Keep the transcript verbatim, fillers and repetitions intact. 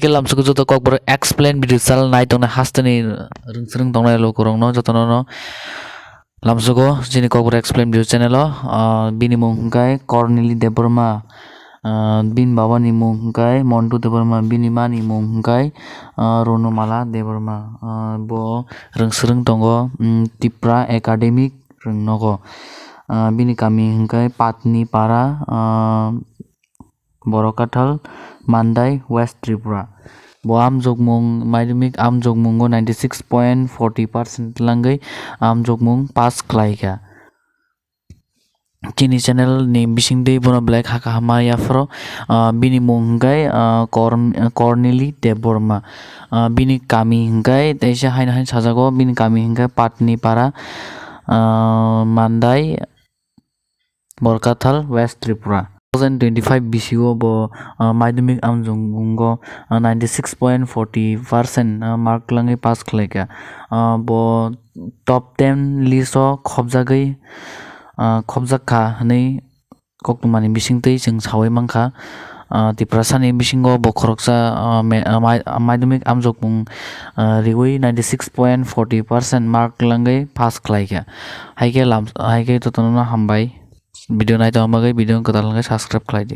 Lamsugo joto kokborok explain video channel nai tongnai hasteni rwngsrwng tongnai lukurokno jotono no lamsugo chini kokborok explain video channel o, ah, bini mung hwnkhe Corneli Debbarma, ah, bini babani mung hwnkhe Montu Debbarma, bini mani mung hwnkhe, ah, Ronumala Debbarma. Ah, bo rwngsrwng tongo, mm, Tipra Academic rwngnogo. Ah, bini kami hwnkhe Patni Para, ah, Borokathal, Mandai, West Tripura. Bo amjokmung, madhyamik amjokmungo ninety six point forty percent langwi amjokmung pass khlaikha. Chini channel ni bisingtwi bono belai kha kaham ma yapharo, ah, bini mung hwnkhe, ah, Korn-, Corneli Debbarma. Ah, bini kami hwnkhe teisa haino haino sajago, bini kami hwnkhe Patni Para, ah, Mandai, Borkathal, West Tripura. Two thousand twenty-five bisingo bo, ah, madhyamik amjokmungo, ah, ninety six point forty percent, ah, mark langwi pass khlaikha. Ah, bo top ten list o khopjagwi, ah, khopjak kha hwnwi koktwmani bisingtwi chwng saui mankha. Ah, Tiprasani bisingo bo khoroksa, ah, me-, ah, mai-, ah, madhyamik amjokmung, ah, riui ninety six point forty percent mark langwi pass khlaikha. Haikhe lam-, haikhe jotono hambai. Video naitongma bagwi video kwtal hwnkhe subscribe khlaidi.